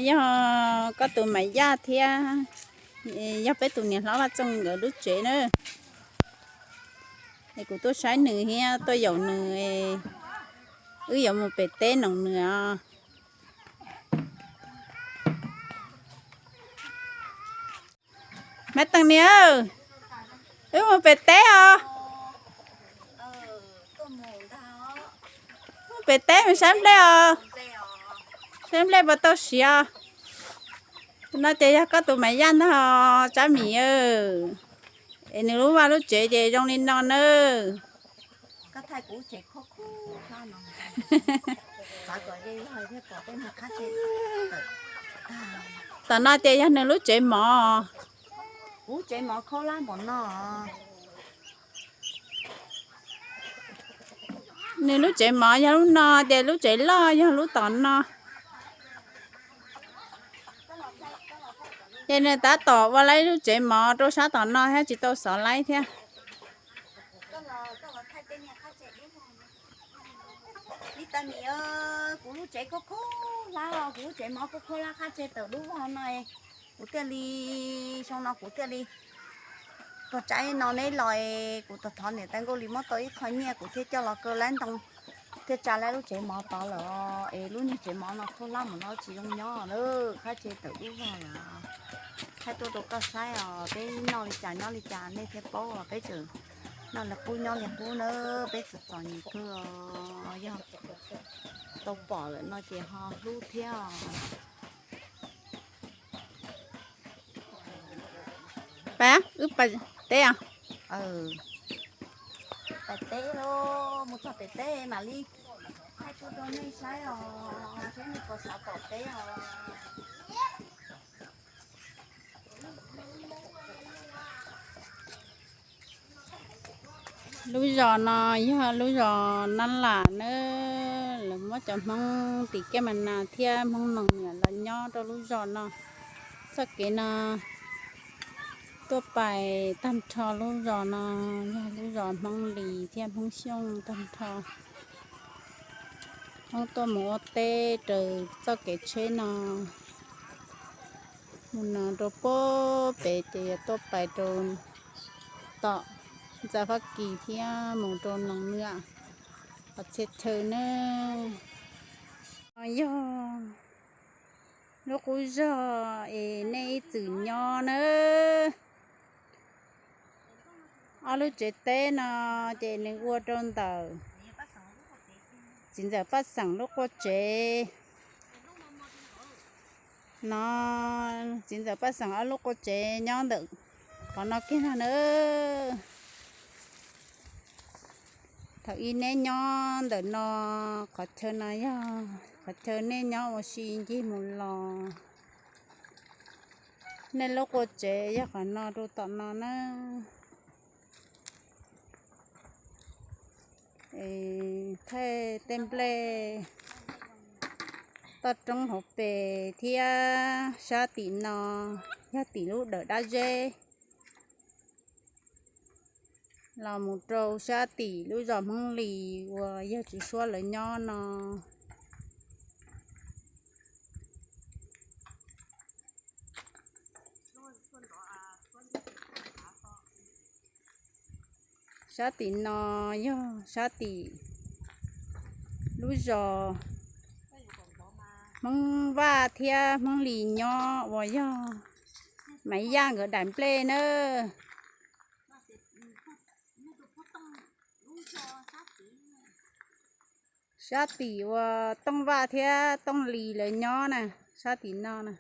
Yog koj tus Maiv Yaj thiab, yog peb tus niam hlob Vaj Txooj nkawd lub tsev na. Es kuv tuaj saib nws thiab tuaj yaum nws, wb yuav mus pem teb noog nws os. Maiv Tees niam, wb mus pem teb os. Mus pem teb mus saib nplej os. Saib nplej puas tau siav. No ces yog koj tus Maiv Yaj ntag os Tsab Mim. Es nws lub vaj lub tsev ces zoo li no nawb. Tom no ces yog nws lub tsev mov. Kuv tsev mov khaub hlab npaum no. Nws lub tsev mov yog lub no, ces lub tsev loj yog lub tom no. Ces nws tab tom ua laib lub tsev mov rau sab tom no thiab, tsis tau xov laib thiab. Li tas niam, kuv lub tsev khaub khaub hlab, kuv lub tsev mov khaub khaub hlab qab tseg tawm lub vog no, kuv thiaj li, xyoo no kuv thiaj li tuaj tsa no neb los, kuv tus thov niam tais Nkauj Lis muab tau ib qho nyiaj kuv thiaj coj los kaw laib ntoo, thiaj tsa laib lub tsev mov tod lawm os. Es lub niag tsev mov no khaub hlab mus no tsis zoo nyob na, qab tseg tawm lub vog lawm. Thaij tuaj rau koj saib os, peb noj li cas nyob li cas nej thiaj paub os, peb tseem noj li qub nyob li qub na, peb txom txom nyem kawg os. Yog tau pom lawm no ces ho hlub thiab os. Pab, wb pais teb os. Pais teb lauj, mus txog pem teb mam li thaij tuaj rau nej saib os, saib nej puas xav tom teb os. Lub zos no yog lub zos Nab Lam nawb, lawv muab cov Hmoob tim Kej Mas Nas thiab Hmoob Noog Niam los nyob rau lub zos no. Txoj kev no tuaj pais tag nrho lub zos no yog lub zos Hmoob Lis thiab Hmoob Xyooj tag nrho. Hmoob tuaj mus ua teb raws txoj kev tsheb no. Mus no rau puag pem ces yuav tuaj pais rau tom ntxa Fab Kis thiab mus rau Noog Niam qhov txhia chaw nawb. No yog lub qub zog es nej ib txwm nyob nawb. Ob lub tsev teb no ces nws ua rau ntawm txiv ntxawm Paj Xeem lub qua tsev no. Txiv ntxawm Paj Xeem ob lub qua tsev nyob ntawm qhov no kiag no nawb. Thaum ub neb nyob ntawm no, qhov chaw no yog qhov chaw nej nyob ua si ncig mus los. Nej lub qua tsev yog qhov no rau tom no na. Thaij tej nplej toj roob hauv pes thiab sab tim no yog tim lub dawm dab zeb los mus rau sab tim lub zos Hmoob Lis uas yog Tswv Suab lawv nyob no. Sab tim no yog sab tim lub zos Hmoob Vaj thiab Hmoob Lis nyob uas yog Maiv Yaj nkawd daim nplej nawb. Sab tim uas Tooj Vaj thiab Tooj Lis lawv nyob na, sab tim no na.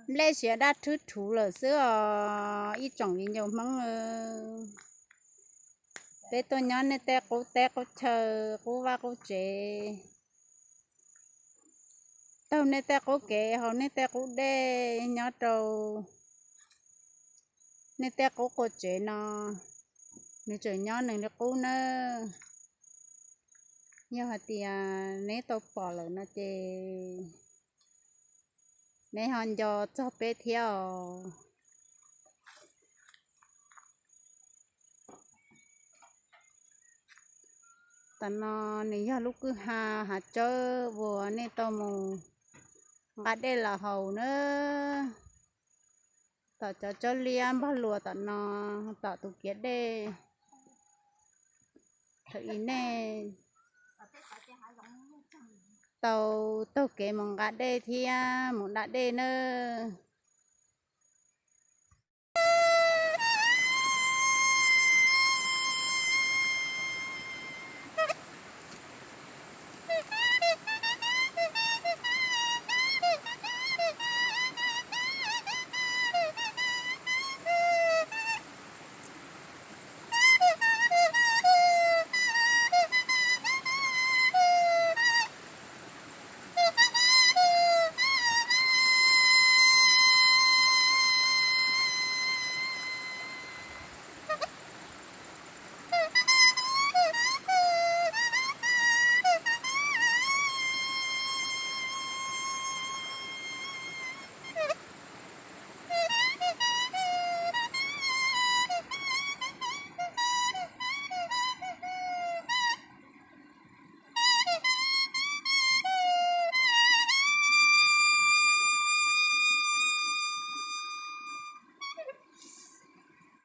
Nplej siav daj rhwb rhuv lawm xwb os ib tsoom viv ncaus Hmoob. Peb tuaj nyob nej tej qub teb qub chaw, qub vaj qub tsev, taug nej tej qub kev, haus nej tej qub dej, nyob rau nej tej qub qua tsev no, nws tseem nyob nws li qub nawb. Yog hais tias neb tau pom lawm no ces neb ho nco txog peb thiab os. Tom no nws yog lub kwj ha hav tsawb uas nej tau mus nqa dej los haus nawb. Tom cov tsawb liab npog luas tom no, tom tus kiav dej, thaum ub nej tau taug kev mus nqa dej thiab mus da dej nawb.